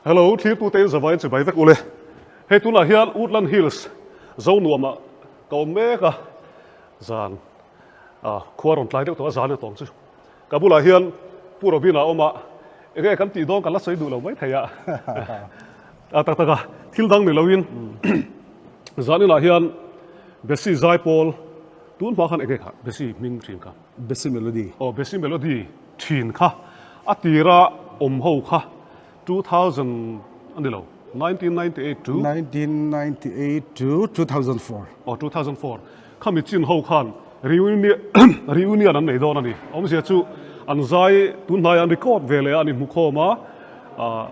Hello, thirtute in zavai chibai vek ule. Hei tunah hian Woodland Hills Zonuamah ka awm mek a, zan ah khua rawn tlai deuh tawh a zan a tawng chu. Ka bulah hian Pu Robin a awm a, enge kan tih dawn kan la sawi duh lo mai thei a. A tak tak a, thil dang ni loin zan inah hian Bessie Zaipawl tun hma khan enge kha Bessie hming thin kha. Bessie Melody. Aw Bessie Melody thin kha a tira awm ho kha 2000 a ni lo, 1998 to. 1998 to 2004. Aw 2004 khami chin ho khan reunion reunion an nei dawn a ni. Awmzia chu an zai tun hnaiah an record ve leh a an inhmu khawm a, ah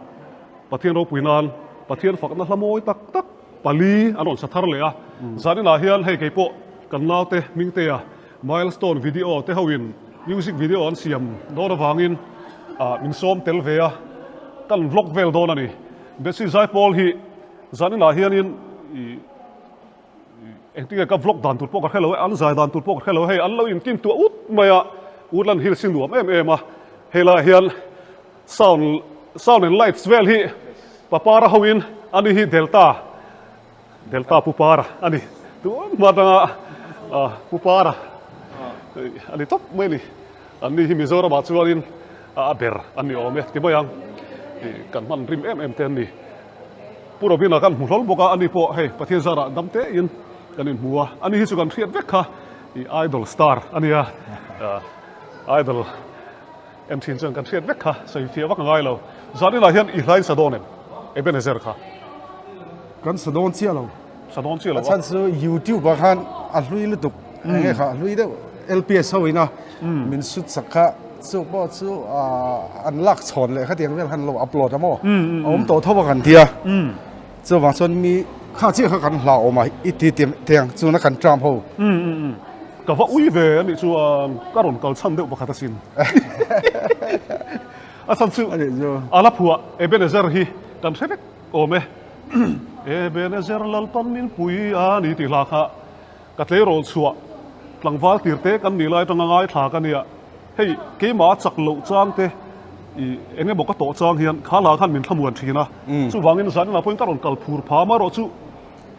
Pathian ropui nan Pathian fakna hla mawi tak tak pali an rawn sa thar leh a. Zaninah hian hei keipawh kan naute Hmingtea Milestone video te hoin music video an siam dawn avangin min sawm tel ve a, kan vlog vel dawn a ni. Betsy Zaipawl hi zaninah hianin engtinge ka vlog dan tur pawh ka hre lo e, an zai dan tur pawh ka hre lo e, hei an lo intin tuah ut mai a, Woodland Hills hi nuam em em a, helaiah hian sound sound and lights vel hi Papara hoin ani hi Delta Delta Pu Para a ni. Tun hma atanga Pu Para a ni tawp mai a ni. An ni hi Mizoramah chuanin a ber an ni awm e ti mai ang. Kan hman rim em em te an ni. Pu Robina kan hmu hlawl bawk a, ani pawh hei Pathian zarah dam tein kan inhmu a. Ani hi chu kan hriat vek kha idol star a nia. Idol Em thin chuan kan hriat vek kha sawi fiah vak a ngai lo. Zaninah hian i hlain sa dawn em? Ebenezer kha. Kan sa dawn chiah lo. Sa dawn chiah lo a. A chhan chu YouTube ah khan a hlui lutuk eng nge kha a hlui deuh LPS ho ina min sut sak kha chu pawh chu an lak chhawn leh khatiang vel khan lo upload a maw a awm tawh tho a kan tia. Chuvang chuan mi kha chiah kha kan hlauhawm a i ti tiang chuna kan tram ho. Ka va ui ve a nih chuan ka rawn kal chhan deuh pakhat asin. A chhan chu a la phuah Ebenezer hi kan hre vek awm e. Ebenezer Lalpan min pui a ni tih hla kha Ka tleirawl chhuah tlangval tir te kan nih lai atanga ngaithla ka nia. Hei keimah chak loh chang te i eng emaw ka tawh chang hian kha hla khan min thlamuan thin a. Chuvangin zanin ah pawhin ka rawn kal phur pha amaherawh chu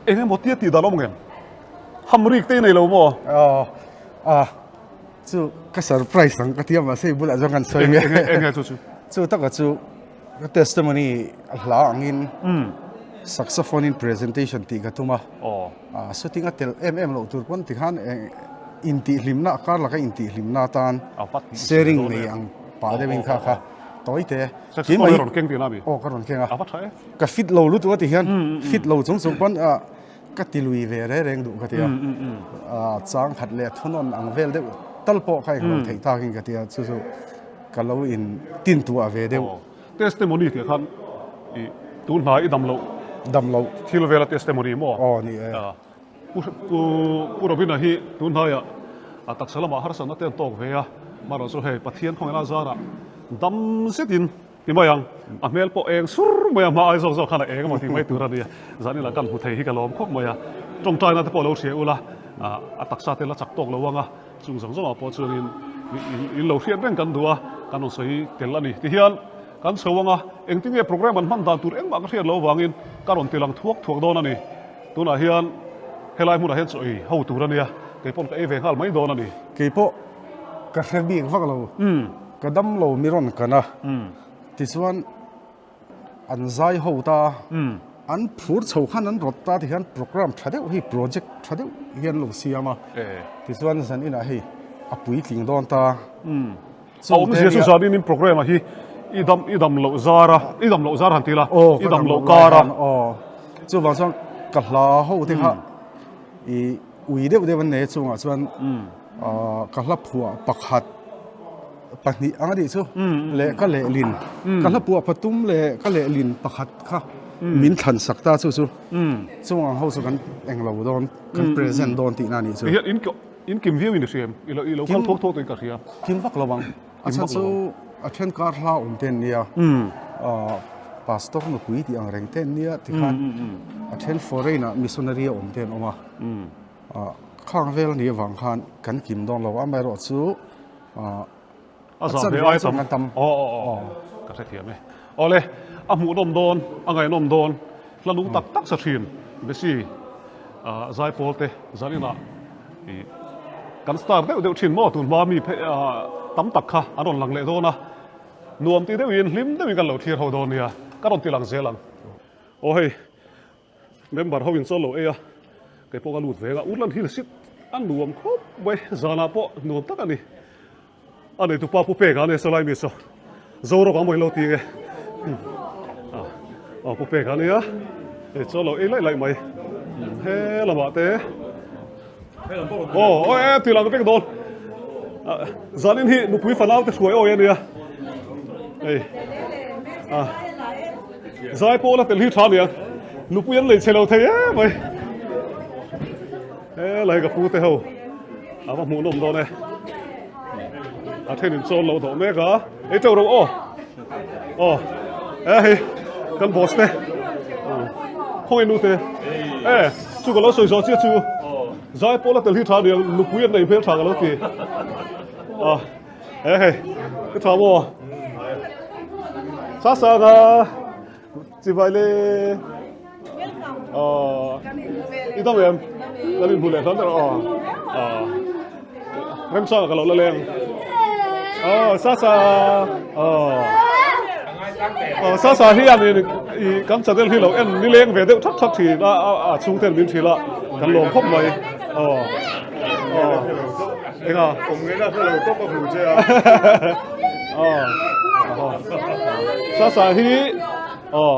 eng emaw tia tih dan awm ngem? Hamrik te i nei lo maw? Aw a chu ka surprise ang ka ti a mahse i bulah chuan kan sawi nge. Eng nge chu chu? Chu taka chu ka testimony hla angin saxophone in presentation tih ka tum a. Aw. Shooting a tel em em loh tur pawn tikhan intihhlimna a kar laka intihhlimna atan sharing nei ang pah deuhin kha kha tawi te. Saxophone i rawn keng tihna a mi? Aw ka rawn keng a. A va tha e. Ka fit lo lutuk a ti hian fit lo chung chung pawn ka ti lui ve reng reng duh ka ti a. Chang khat leh thunawn ang vel deuh tal pawh kha englo theih takin ka ti a chu chu ka lo in tintuah ve deuh. Testimony tih khan i tun hna i dam loh dam loh thil vela testimony maw? Aw ni e. Pu Pu Robina hi tun hnaiah a taksa lamah harsatna te an tawk ve a, amaherawh chu hei Pathian khawngaihna zarah dam zetin ti mai ang, a hmel pawh eng sur mai a, hma ai zawk zawk khan a eng emaw tih mai tur a nia, zanin ah kan hmu thei hi ka lawm khawp mai a, tawngtaina te pawh lo hria ula, a taksa te la chak tawk lo ang a. Chung zawng zawngah pawh chuanin in lo hriat reng kan duh a, kan rawn sawi tel a ni. Tihian kan chho ang a, engtinge program an hman dan tur engmah ka hriat loh avangin ka rawn tilang thuak thuak dawn a ni. Tunah hian helai hmunah hian chaw ei ho tur a nia, kei pawn ka ei ve nghal mai dawn a ni. Kei pawh ka hre bik vak lo, ka dam lo mi rawn kan a, tichuan An zai ho ta a, an phur chho khan an rawt ta tihian program tha deuh hei project tha deuh hian lo siam a, tichuan zan inah hei a puitling dawn ta. A awmzia chu zan in program ah hi i dam i dam loh zar a, i dam loh zar han ti la, i dam loh kar a. Aw, chuvang chuan ka hla ho te kha i ui deuh deuh an nei a chungah chuan ka hla phuah pakhat pahnih ang a nih chu leh ka lehlin ka hla puah patum leh ka lehlin pakhat kha min thlan sak ta chu chu chung ang ho chu kan englo dawn kan present dawn tihna a nih chu. Tihian in in kim viau in i hria em? I lo i lo kal thuak thuak tawhin ka hria. Kim vak lo ang. A chhan chu a then kar hla awm te an nia pastor nupui tih ang reng te an nia tikhan a then foreign ah missionary a awm te an awm a khang vel a nih avang khan kan kim dawn lo amaherawh chu A zah ve ai tam. Aw aw aw. Ka hrethiam e. Awle. A hmuhnawm dawn, a ngaihnawm dawn, hla nung tak tak sa thin Messi zaipawl te zaninah ih kan star deuh deuh thin maw tun hma mi phei tam tak kha an rawn lang leh dawn a, nuam ti deuhin hlim deuhin kan lo thlir ho dawn nia, ka rawn ti lang zel ang. Aw hei member ho in chawl lo ei a, kei pawh ka lut ve ang a, Woodland Hills hi a nuam khawp mai, zanah pawh nuam tak a ni. A neitu pa pu pek a nia sawlai mi saw Zorawk ang maw ilo ti nge aw pu pek a nia hei chaw lo ei laih laih mai he lamah te aw aw e tui lang vek dawn zanin hi nupui fanau te hruai awi a nia hei a zai pawh la tel hi tha nia nupui an lei chhe lo thei em mai he lai ka pu te ho A va hmuhnawm dawn e. A then in chawl lo dawh mek a. Ei teuh ro aw. Aw. E hei kan boss te. Khawnge nu te. E chu ka lo sawi zawh chiah chu. Zai pawh la tel hi tha aniang nupui an nei hmel tha ka lo ti. A e hei ka tha maw. Sa sa ka. Chibai le. Aw. I dam em? Kan inhmu leh hlan der aw. Aw. Remchang ka lo la leng. Aw Sasa. Aw. Aw Sasa hi an in i kan channel hi lo en ni leng ve deuh thak thak thin a a chhung ten min thil a kan lawm khawp mai. Aw. Aw. Enga. Awm ngei na hre lo tawp a hmu che a. Aw. Sasa hi aw.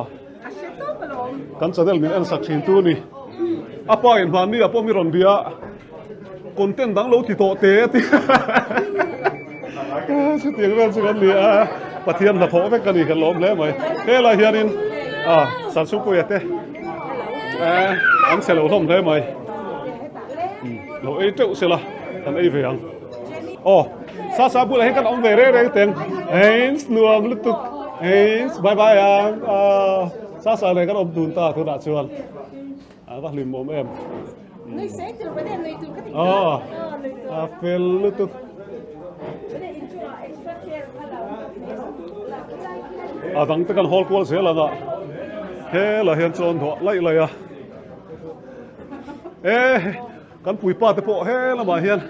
Kan channel min en sak thin tu ni. A pa in hmanni ah pawh mi rawn bia content dang lo ti tawh te a ti. Chutiang vel chu kan ni a, Pathian hnathawh vek ka ni kan lawm hle mai. Helai hianin a Sanchhungpuia te an che lo hlawm hle mai. Lo ei teuh sela kan ei ve ang. Aw Sasa bulah hian kan awm ve reng reng teng. Eins nuam lutuk. Eins bye bye ang. Ah Sasa nen kan awm dun ta tunah chuan. A va hlim awm em. Nui sei tur pa nui tur ka ti. Aw a fel lutuk. A dang te kan hawl kual zel ang a. Helai hian chuan duah laih laih a. E Kan puipa te pawh he lamah hian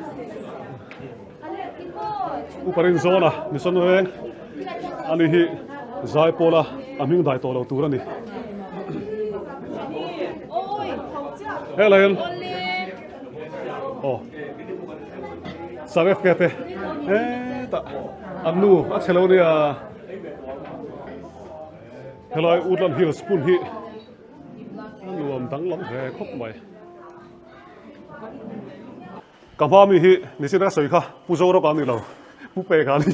Upa Rinzawna Mission Veng ani hi Zaipawla a hming dai tawh lo tur a ni. Helai hian aw Saref ke te hetah an nu a chhe lo nia helai Woodland Hills hmun hi a nuam danglam hle khawp mai. Ka hma mi hi nichin a sawi kha Pu Zorawk a ni lo, Pu Peka a ni.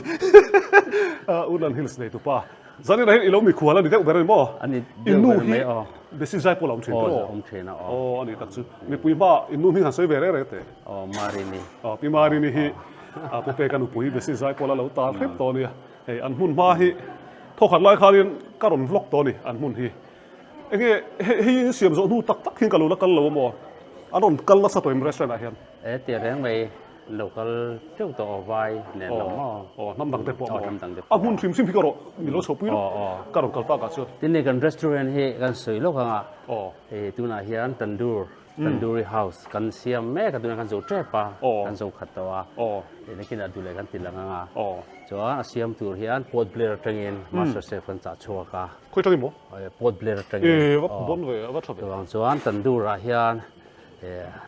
Woodland Hills nei tupa. Zanin ah hian i lo mikhual a ni deuh ber a ni maw? A ni deuh ber mai aw. I nu hi Besi zai pawh a awm thin tawh. Aw, awm thin a aw. Aw, a ni tak chu. Mipui hma in nu hming han sawi ve reng reng teh. Aw, Marini. Aw, Pi Marini hi Pu Peka nupui Besi zai pawh la lo tar hrep tawh a nia. Hei an hmun hma hi thawkhat lai khanin ka rawn vlog tawh a ni an hmun hi. Enge hei hei in siam zawh hnu tak tak hian ka lo la kal lo a maw? An rawn kal nasa tawh em restaurant ah hian? E tih reng mai lo kal teuh tawh aw vai nen lo maw? Aw hnam dang te pawh maw? Hnam dang te pawh. A hmun hrim hrim hi ka rawh min lo chhoh pui lawk ka rawn kal tak ah chuan. Tin hei kan restaurant hi kan sawi lawk ang a hei tunah hian tandoor tandoori house kan siam mek a tunah kan zo tep a kan zo khat tawh a nakinah duh leh kan ti lang ang a chuan a siam tur hian Port Blair atangin master chef kan chah chhuak a. Khawi tangin maw? Port Blair atangin. E va bon ve a va tha ve. Chuvang chuan tandoor ah hian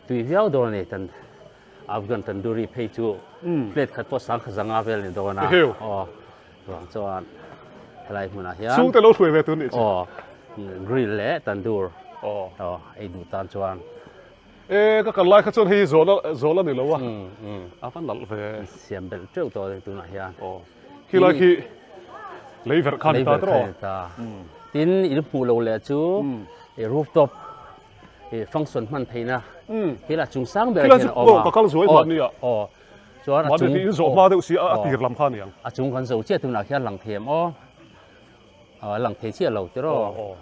tui viau dawn a ni tan Afghan tandoori phei chu plate khat pawh sangkhat zanga vel a ni dawn a. Aw chuvang chuan helai hmunah hian Chhungte lo hruai ve tur nih chu. Aw grill leh tandoor aw ei duh tan chuan. E ka kal lai kha chuan hei zawl zawl a ni lo a a va nalh ve. Siam belh teuh tawh a ni tunah hian. Aw. Khi lai khi lei verh kha a ni ta tawh. Lei verh kha a ni ta. Tin in hmuh lo leh chu rooftop function hman theihna khi lah chung sang ber hian a awm a. Ka kal zuai hman nia. Aw chuan a chung. Mahni in zawh hma deuh si a tir lam kha a ni ang. A chung kan zo chiah tunah khian lang thei em aw. A lang thei chiah lo tiraw.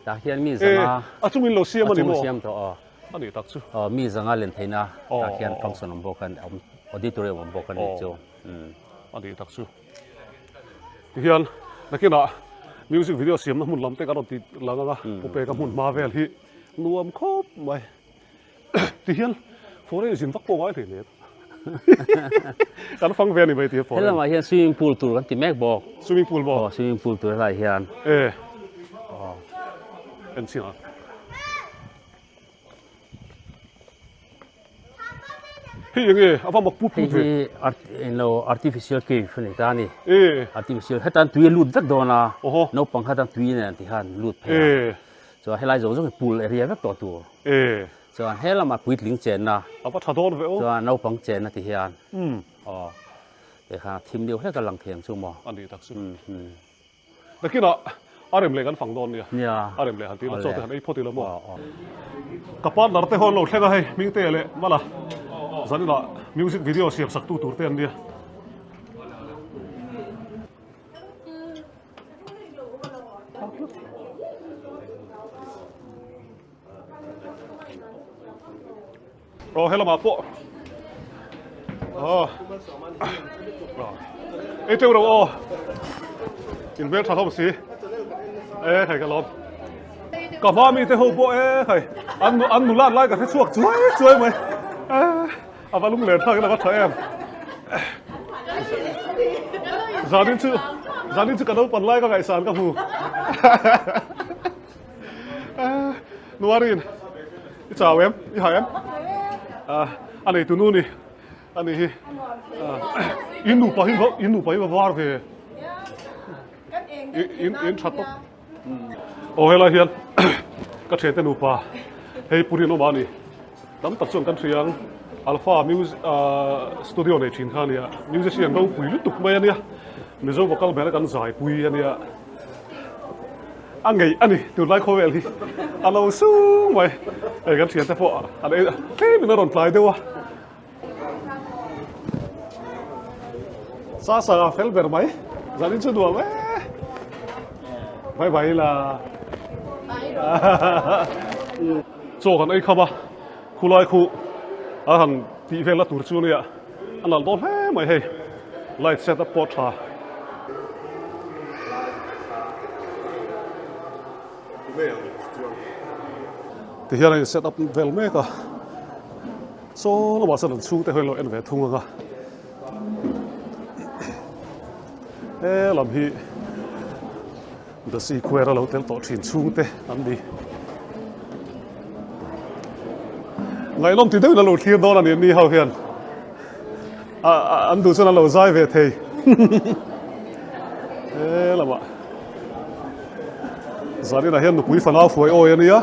Tah hian mi zanga. A chung in lo siam a ni maw? A chung siam tawh aw. A ni tak chu. Aw mi zanga len theihna tah khian function awm bawk a auditorium awm bawk a ni chu. A ni tak chu. Tihian nakinah. Music video siamna hmun lam te kan rawn ti lang ang a, Pu Peka hmun hma vel hi nuam khawp mai. Ti hian foreign zin vak pawh ngai hlei hle. Kan fang ve a ni mai ti hian foreign. Helamah hian swimming pool tur kan ti mek bawk. Swimming pool maw? Aw swimming pool tur helaiah hian. E. En chhin ang. Hei enge a va mak put put ve. Hei hi englo artificial cave a ni ta a ni. E. Artificial hetan tui a lut vek dawn a. Oho. Naupang kha tan tui nen ti khan lut phei a. E. Chuan helai zawng zawng hi pool area vek tawh tur. E. Chuan he lamah puitling chenna. A va tha dawn ve aw. Chuan naupang chenna ti hian. Umm. Aw. Tikhan a thim deuh hlek a lang thei ang chu maw. A ni tak chu. Umm umm. Nakinah a rem leh kan fang dawn nia. Nia. A rem leh han ti ila chaw te han ei phawt ila maw. Aw aw. Ka partner te ho an lo thleng a hei Hmingtea leh Mala zaninah music video siam sak tu tur te an nia. Aw helamah pawh aw ei teuh ro aw in hmel tha hlawm si e hei ka lawm ka hma mi te ho pawh e hei an an nulat lai ka hre chhuak chuai chuai mai e a va lunglen thlak in a va tha em zanin chu zanin chu ka naupan lai ka ngaihsan ka hmu Nuarin i chau em i hai em a nei tunu ni a ni hi in nupa hi in nupa hi va var ve in in tha tawp aw helai hian ka thiante nupa hei purin awm a ni Tam tak chuan kan hria ang, Alpha Music Studio nei thin kha a nia, musician ropui lutuk mai a nia, Mizo vocal band a kan zaipui a nia, a ngeih a ni tunlai khawvel hi a lo sung mai, hei kan thiante pawh an ei tlem in a rawn tlai deuh a. Sa sa a fel ber mai, zanin chu nuam e, bye bye la. Chaw kan ei kham a, khulai khu a han tih vel na tur chu ania, a nalh dawn hle mai hei, light set up pawh a tha. Tihian a in set up vel mek a, saw lamah sawn an chhungte ho in lo en ve thung ang a. He lam hi. Dasi khuair a lo tel tawh thin chhungte an ni. Ngaihnawm ti deuhin a lo thlir dawn a ni ni ho hian. An duh chuan an lo zai ve thei. He lamah zaninah hian nupui fanau hruai awi a nia.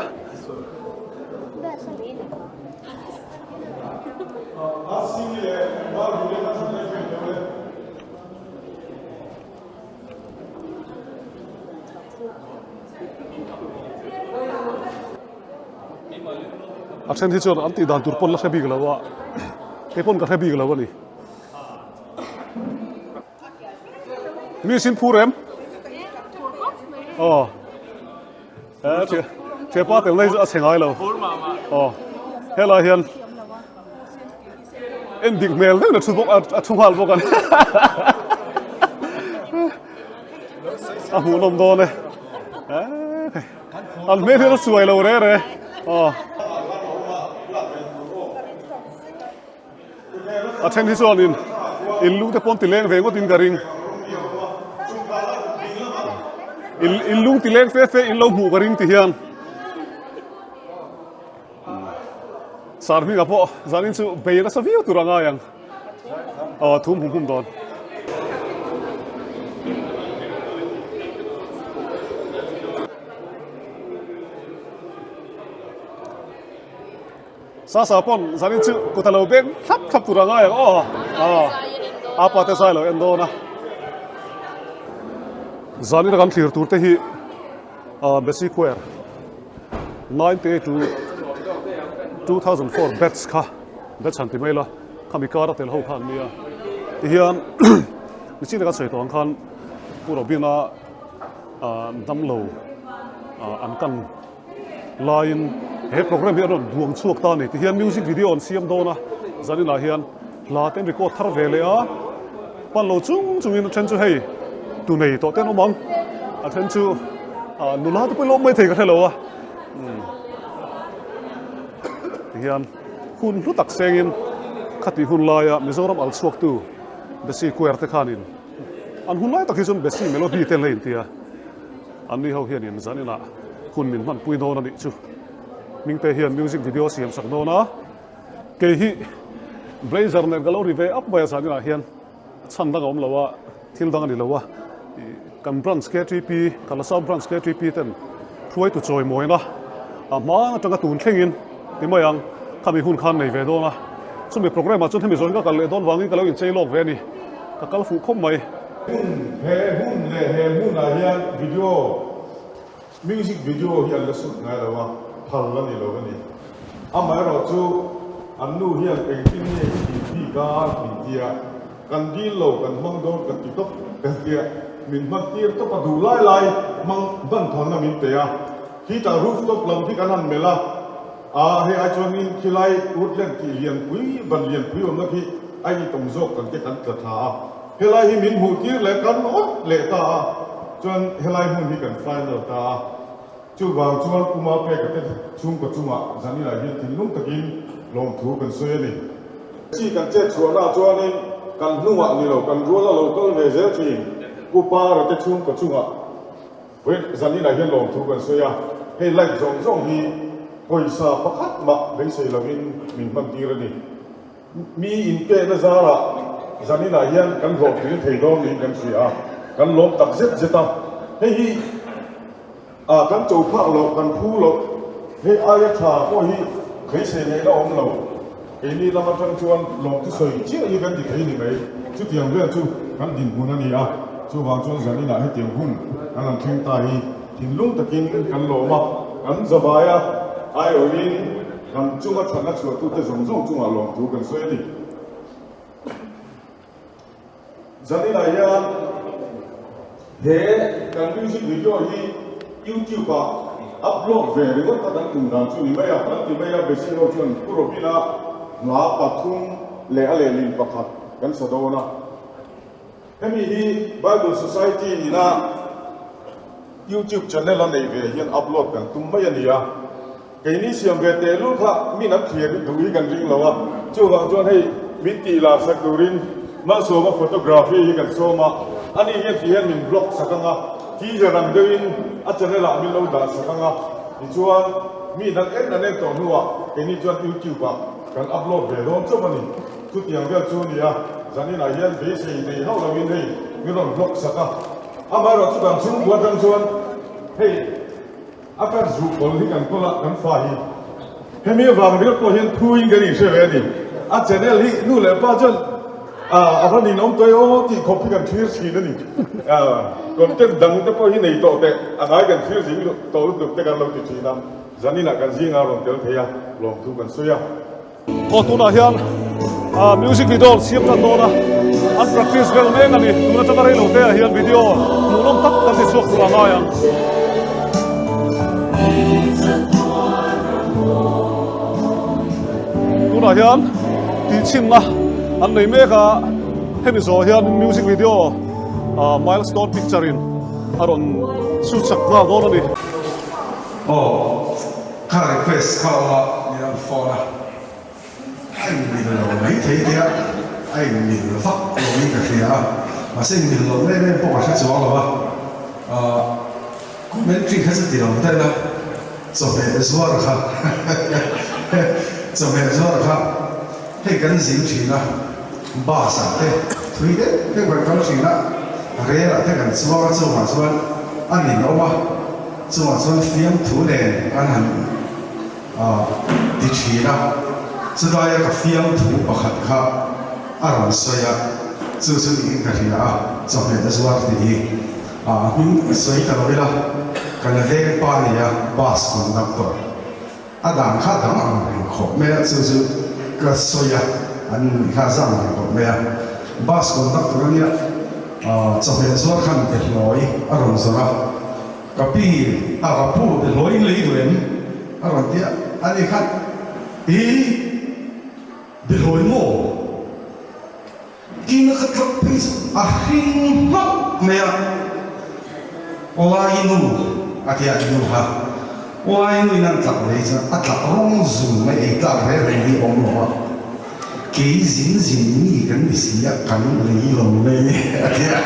A then hi chuan an tih dan tur pawn la hre bik lo a, kei pawn ka hre bik lo a ni. Mi sin phur em? Aw. Eh, thianpa tel nei chu a chhe ngai lo. Aw. Helai hian En dik hmel deuhin a thu bawk a thu nghal bawk a ni. A hmuhnawm dawn e. An hmel hian a suai lo re re. Aw. A then hi chuan in in lung te pawn ti leng ve ngawt in ka ring. In in lung ti leng fe fe in lo hmuh ka ring ti hian. Sar hmingah pawh zanin chu bei nasa viau tur a ngai ang. Aw thum hum hum dawn. Sa sa pawn zanin chu kut a lo beng thlap thlap tur a ngai ang aw. Aw a pa te zai lo en dawn a. Zanin a kan thlir tur te hi Besi Square. 98 to 2004 batch kha batch han ti mai la khami kar a tel ho kha an nia tihian nichin taka sawi tawh ang khan Pu Robina damlo an kan laiin he program hi a rawn duang chhuak ta a ni tihian music video an siam dawn a zaninah hian hla te an record thar ve leh a pan lo chung chungin a then chu hei tu nei tawh te an awm ang. A then chu nula te pawh lawm mai thei ka hre lo a. Tihian hun hlu tak sengin khati hun laia Mizoram al chhuaktu Bessie Quer te khanin an hun lai tak hi chuan Bessie Melody te an la intia. Anni ho hianin zaninah hun min hmanpui dawn a nih chu. Hmingte hian music video siam sak dawn a, kei hi blazer nen ka lo ri ve ap mai a zaninah hian chhan dang a awm lo a, thil dang a ni lo a, kan branch KTP, Kalasau branch KTP ten hruaitu chawimawina a hma atanga tun thlengin ti mai ang, khami hun khan nei ve dawn a, chumi programme ah chuan hemi zawhin ka kal leh dawn vangin ka lo inchei lawk ve a ni, ka kal fuh khawp mai. Hun, he hun leh he hmunah hian video Music video hi an la shoot ngai lo a, phal a ni lo a ni. Amaherawh chu an nu hian engtin nge i tih bik a min tia, kan dil lo kan hmang dawn kan ti tawp kan tia, min hman tir tawp a duh lai lai hmang hman thawnna min pe a, khitah roof top lam khi kan han melh a, aa hei ai chuanin khilai woodland tih lianpui ban lianpui awmna khi a itawm zawk kan te kan tla thla a. Helai hi min hmuh tir leh kan awt leh ta a, chuan helai hmun hi kan final ta a. Chuvang chuan Pu Mapeka te chhungkaw chungah zaninah hian thinlung takin lawmthu kan sawi a ni. Chi kan chet chhuahnaah chuanin kan hnungah ni lo kan rual a lo kal ve zel thin Pu Para te chhungkaw chungah zaninah hian lawmthu kan sawi a, hei light zawng zawng hi pawisa pakhat mah beisei lovin min hman tir a ni. Mi inpekna zarah zaninah hian kan hlawhtling thei dawn niin kan hria a, kan lawm tak zet zet a. Hei hi ah kan cho phak loh, kan phu loh, hei aia tha pawh hi beisei ngaihna awm lo. Keini lam atang chuan lawmthu sawi chiah hi kan ti thei ni mai. Chutiang vel chu kan dinhmun a ni a, chuvang chuan zaninah hetiang hun kan han thleng ta hi thinlung takin kan lawm a, kan zavai a, aiawhin Kan chunga thatna chhuahtute zawng zawng chungah lawmthu kan sawi a ni. Zaninah hian he kan music video hi YouTube ah upload ve ringawt kha kan tum dan chu ni mai a, kan ti mai a, Bessie ho chuan Pu Robin-a hla pathum leh a lehlin pakhat kan sa dawn a. Hemi hi Bible Society ina YouTube channel a neih ve hian upload kan tum mai a ni a. Keini siam ve tehlul kha min an thlir duh hi kan ring lo a, chuvang chuan hei min tih lar sak turin Malsawma photography hi kan sawm a, ani hian ti hian min vlog sak ang a, teaser ang deuhin a channel ah min lo dah sak ang a, tichuan mi dang en an en tawh hnuah keini chuan YouTube ah kan upload ve dawn chauh a ni. Chutiang vel chu a ni a, zaninah hian beisei nei hauh loin hei min rawn vlog sak a, amaherawh chu kan chhungkua atang chuan hei, A kan zuh kawl hi kan kawl a, kan fa hi hemi avang ringawt pawh hian thuin kan inhre ve a ni. A channel hi nu leh pa chuan a va ninawm tawh e aw tih khawp hi kan thlir thin a ni. Content dang te pawh hi nei tawh teh a ngai kan thlir zing tawh lutuk te kan lo ti thin a, zaninah kan zingah a rawn tel thei a, lawmthu kan sawi a. Aw tunah hian music video an siam tan dawn a, an practice vel mek a ni. Tun atanga rei lo te ah hian video hmuhnawm tak kan ti chhuak tur a ngai ang. Tunah hian tihchhinna an nei mek a, hemi zawh hian music video milestone picture in a rawn shoot sak nghal dawn a ni. Aw. Kha request kha awm a, min rawn phone a, a inmil lo mai thei tia a inmil vak loin ka hria a, mahse inmil loh em em pawh ka hre chuang lo a, ahh commentary kha chu ti lo daih a, chawhmeh zuar kha chawhmeh zuar kha hei kan zin thin a, bus ah te thui deuh deuh kan kal thin a, rel ah te kan chuang a chungah chuan a ninawm a. Chungah chuan fiamthu nen an han ti thin a, chulaia ka fiamthu pakhat kha a rawn sawi a, chu chu niin ka hria a, chawhmeh a zuar tih hi a hming sawi ta lo ila, kan veng pa nia bus conductor a dan kha dang ang reng khawp mai a, chu chu ka sawi a, an nuih kha a zang reng khawp mai a, bus conductor a nia chawhmeh zuar khan behlawi a rawn zawrh a. Ka pi, a ka pu te hlawi in lei duh em? A rawn ti a, ani khan, I behlawi maw? Tiin a ka tlak phei chu a hring hlauh mai a. Awai nu a ti a i nu kha. Awai nu in an tlak ve hi chuan a tlak rawng zung mai ei tlak reng reng hi awm lo a. Kei zin zin mi kan ni si a kan lei lo mai a ti a.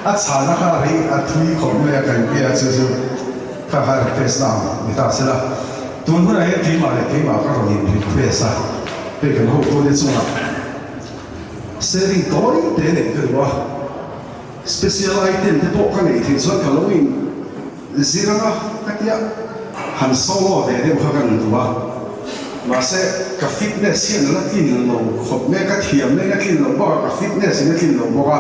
A chhana kha rei a thui khawp mai a kan tia chu chu kha kha request na ang ni ta sela. Tun hunah hian keimah leh keimah ka rawn in request a, hei kan hotute chungah sharing tawi te neih ka duh a. Special item te pawh ka neih theih chuan ka lo in zir ang a ka tia, han solo ve deuh kha ka rawn duh a, mahse ka fitness hian la tlin lo khawp mai, ka thiam na in a tlin lo bawk a, ka fitness in a tlin lo bawk a,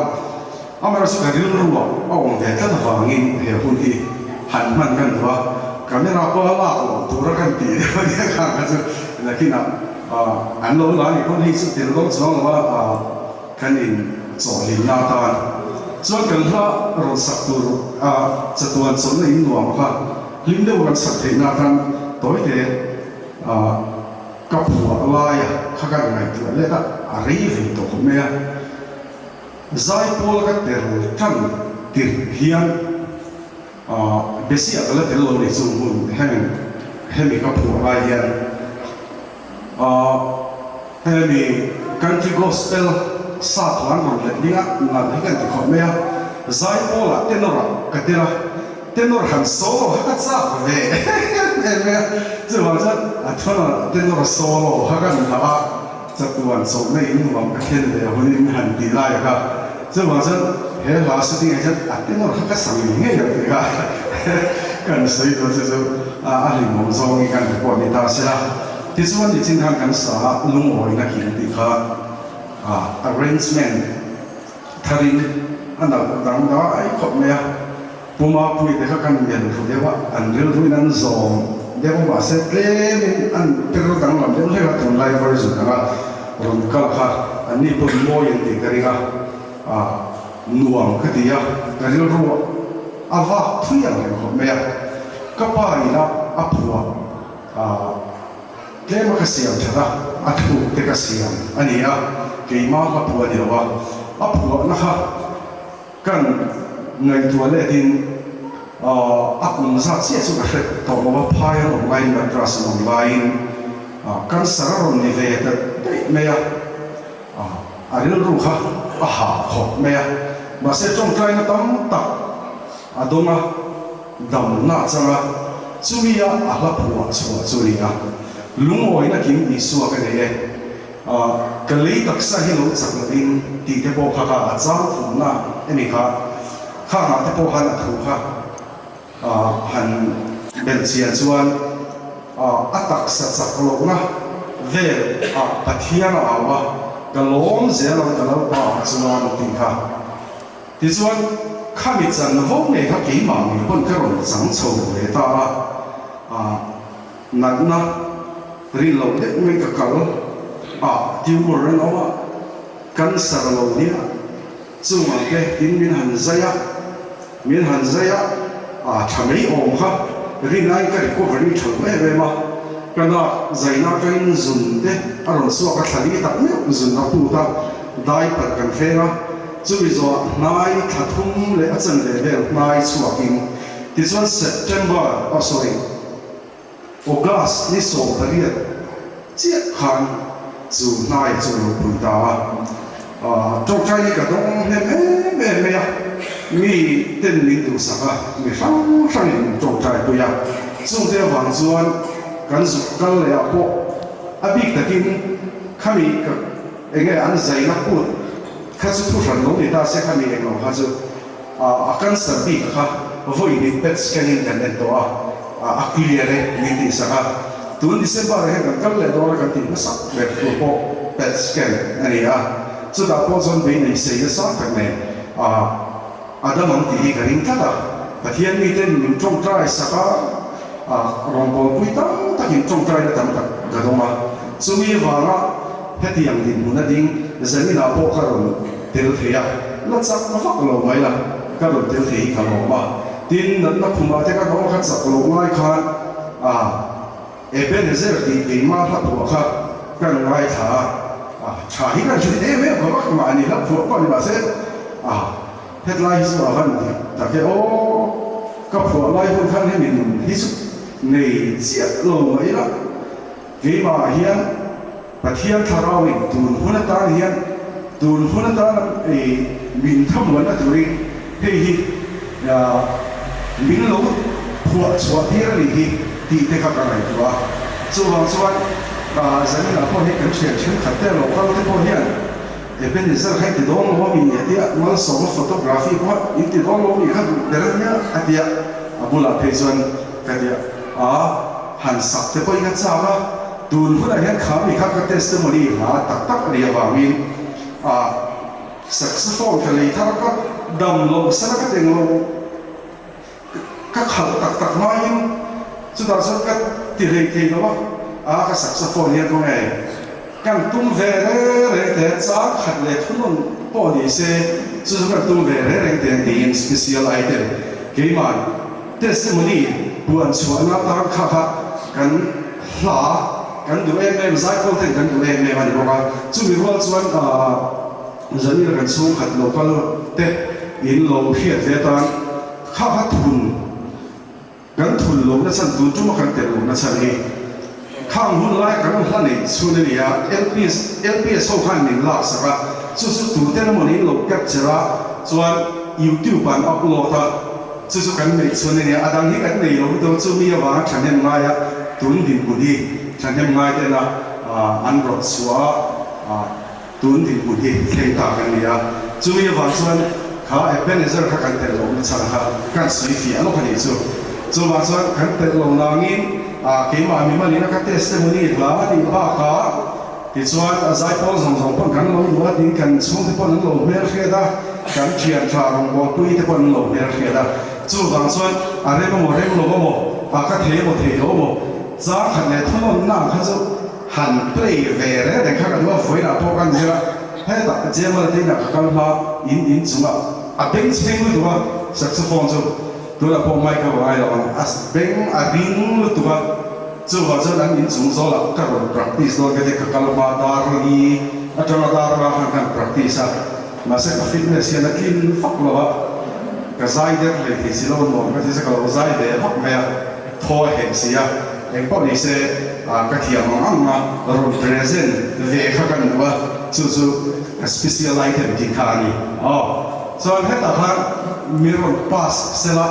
amaherawhchu ka rilru ah a awm ve tlat avangin he hun hi han hman kan duh a, camera pawh a lak loh tura kan tih deuh a nia khang kha chu nakinah an lo la ni pawn hei chu tel dawn chuang lo a. Kan in chawhhlimna atan chuan kan hla rawn sak tur a chatuan chawlhna in nuam kha hlim deuh kan sak theihna atan tawite a ka phuah laia kha kan ngaihtuah let a, a rei ve tawh khawp mai a. Zaipawl ka tel tan tirh hian a besiah ka la tel lo ni chung hun heng hemi ka phuah lai hian Ahh hemi country gospel sap hlan rawn let ding a nalh hi kan ti khawp mai a, Zaipawl ah tenor ah ka tel a, tenor han solo kha ka chak ve em em mai a, chuvang chuan a thunah tenor solo kha kan dah a, chatuan chawlhna in nuam ka thlen ve hunin han tih lai kha, chuvang chuan he hla shooting ah hian a tenor kha ka sa ngei ngei ang tih kha kan sawi dawn che chu a hlimawm zawngin kan report ni ta sela. Tichuan nichin khan kan sa a lungawina kim tih kha arrangement tharin a nalh dang dai khawp mai a, Pu Mapuii te kha kan melh ru deuh a, an rilruin an zawm deuh a mahse tlemin an per danglam deuh hlek a, tunlai version anga rawn kal kha anni pawn mawi an tih ka ring a, nuam ka ti a, ka rilru a vak thui ang reng khawp mai a, ka pa ina a phuah. Tlema ka siam that a, a thuk te ka siam a ni a, keimah hla phuah a ni lo a, a phuahna kha kan ngaihtuah letin a kum zat chiah chu ka hre tawh lo a, phai an awm laiin Madras an awm laiin cancer a rawn ni ve ta daih mai a, a rilru kha a hah khawp mai a, mahse tawngtaina tam tak a dawng a. Damna changa chumia a hla phuah chhuah chu a ni a, Lungawina kim Isua ka nei e, ka lei taksa hi lo chak lovin tih te pawh kha kha a chang thumna emi kha, khangah te pawh khan a thu kha han belh chian chuan a taksa chak lohna vel ah Pathian a au a, ka lawm zel ang ka Lalpa ah chuan tih kha. Tichuan, khami chanvo ngei kha keimah ngei pawn ka rawn chang chho ve ta a, ah, natna rin loh deuh mai ka kal a, tumor an awm a, cancer lo nia, chungah te tin min han zai a, min han zai a, ah, tha mai awm kha rin aiin ka recovery tha lo em em a, ka nak zaina atangin zun te a rawn chhuak a, thla li tak meuh zun a put a, diaper kan hreng a. Chumi zawhah hnai thla thum leh a chanve vel hnai chhuakin tichuan September, oh sorry, August ni 18 chiah khan chu hnai chu a lo pui ta a. Tawngtai hi ka dawng hnem em em mai a, mi ten min duhsak a, mi hrang hrangin min tawngtai pui a, chungte avang chuan kan zuk kal leh ah pawh a bik takin khami ka Enge an zaina kut kha chu thu hran lo ni ta se khami englo kha chu a cancer bik kha vawi hnih pet scan in kan en tawh a, a clear e min tih sak a, tun December ah hian kan kal leh dawn a kan tih hmasak ber tur pawh pet scan a ni a, chutah pawh chuan bei nei sei nasa tak nen a. A dam ang tih hi ka ring tlat a, Pathian miten min tawngtai sak a, a rawngbawlpui tam takin tawngtaina tam tak ka dawng a, chumi vanga hetiang dinhmun a ding zaninah pawh ka rawn tel thei a, la chak vak lo mai la, ka rawn tel thei hi ka lawm a, tin natna khumah te ka dawng a ka chak loh ngai khan a. Ebenezer tih keimah hla phuah kha kan ngaithla a, a tha hi kan hre em em khawp a, mahni hla phuah pawh ni mahse a hetlai hi chu a van dik Tak e aw, ka phuah lai hun khan hemi nun hi chu nei chiah lo mai ila, keimah hian Pathian thlarauin tun hun atan hian tun hun atan ei min thamuanna turin hei hi min lo phuah chhuah tir a nih hi tih te kha ka ngaihtuah a. Chuvang chuan zaninah pawh hei kan thian thenkhat te lo kal te pawh hian Ebenezer kha in ti dawn lo a mi a tia, Malsawma photography pawh in ti dawn lo a mi kha duh ber a nia a tia, a bulah phei chuan ka tia a han sak te pawhin a chak a, tun hunah hian kha mi kha ka testimony hla tak tak a nih avangin a saxophone ka lei thar ka dam loh sela ka teng lo. Ka khalh tak tak hmain chutah chuan ka ti hlei thei lo a, a ka saxophone hian khaw nge kan tum ve reng reng te chang khat leh thunawn pawh ni se chu chu kan tum ve reng reng te tiin special item keimah testimony puan chhuahna atan kha kha kan hla kan duh em em zaipawl ten kan duh em em a ni bawk a, chumi rual chuan aah. Zanira kan chhungkhat lo kal te in lo hriat ve atan kha kha thun kan thun lo na chhan tun tuma kan tel lo na chhan hi khang hun lai kan hla neih chhun a ni a, LPS LPS ho khan min lak sak a, chu chu tu ten emaw niin lo capture a chuan youtube ah an upload a, chu chu kan neih chhun a ni a, a dang hi kan nei lo lutuk a, chu mi avanga thahnem ngai a tun dinhmun hi thahnem ngai tena an rawt chhuah a. Tun dinhmun hi thleng tak an ni a, chumi avang chuan kha Ebenezer kha kan telh lohna chhan kha kan sawi fiah lawk a nih chu. Chuvang chuan kan telh lo nangin keimah mimalina ka testimony hla a nih bakah tichuan a zaipawl zawng zawng pawn kan lo duh a tiin kan chhungte pawn an lo hmelhriat a, kan thian tha rawngbawlpui te pawn an lo hmelhriat a. Chuvang chuan a rem emaw rem lo emaw, a ka thei emaw thei lo emaw chang khat leh thunawnna ang kha chu Han play ve reng reng kha ka duh a, vawiinah pawh ka nia, hetah Jamal te inah ka kal hma in in chungah a beng chheng lutuk a, saxophone chu tunah pawh mic a ngai lo ang, a beng a ring lutuk a, chuvang chuan an in chung zawlah ka rawn practice dawn ka ti, ka kal hma dar li atanga dar nga khan ka han practice a, mahse ka fitness hian a tlin vak lo a, ka zai der hlei thei si lo nuam ka ti se ka lo zai ve vak mai a, thaw a heh si a. Eng pawh ni se, ka thiam ang ang a, rawn present ve kha kan duh a, chu chu ka special item tih kha a ni. Aw, chuan hetah khan mi rawn pass sela.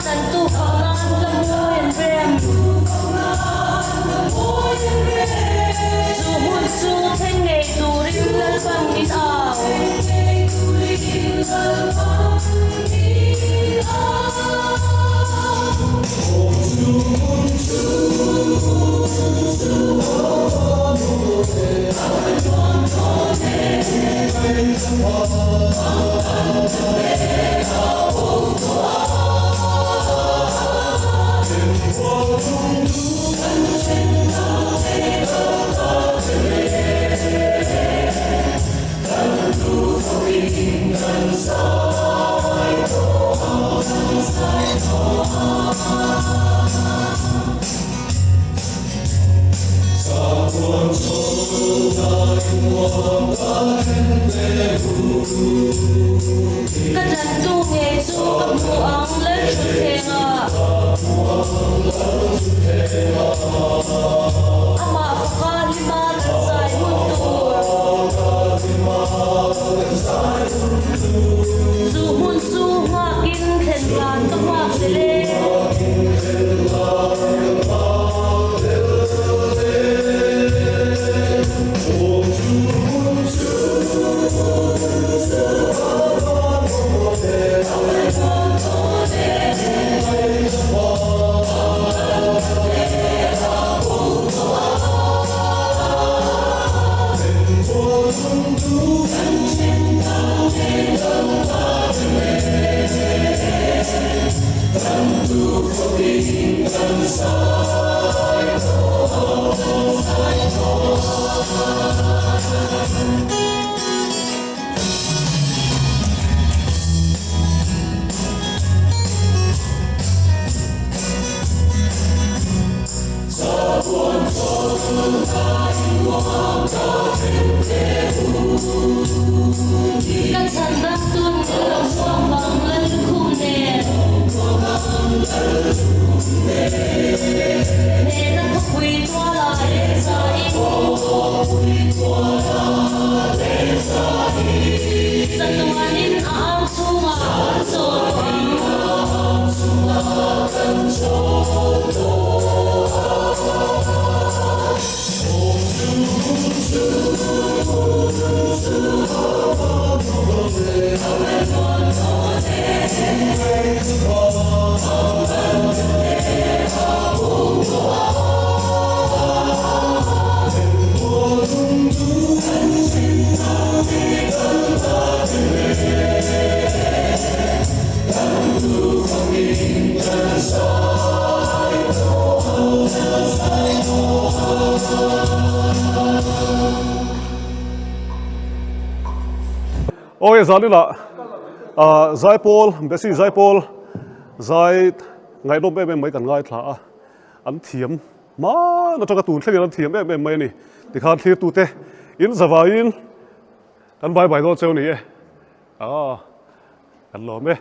tlantu fak nan hla mawi an rem. Chu hmun chu thleng ngei turin Lalpan min au. Ka tlantu ngei chu ka hmu ang Lalthuthleng ah. Amah faka hlima kan zai hun tur. Chu hmun chu nghakin thlen dan ka nghak zel e. Ka chhan dang tun ka lo hmuam bang Lallukhum nen. Hnehna khawpui tuala lengzain. Chatuanin a ang chhungah kan chawl tawh ang. Awi zanila Zaipawl Bessie Zaipawl zai ngaihnawm em em mai kan ngaithla a an thiam hman atanga tun thlengin an thiam em em mai a ni tikhan thlirtute in zavaiin kan bye bye dawn cheu ni e. Aw kan lawm e.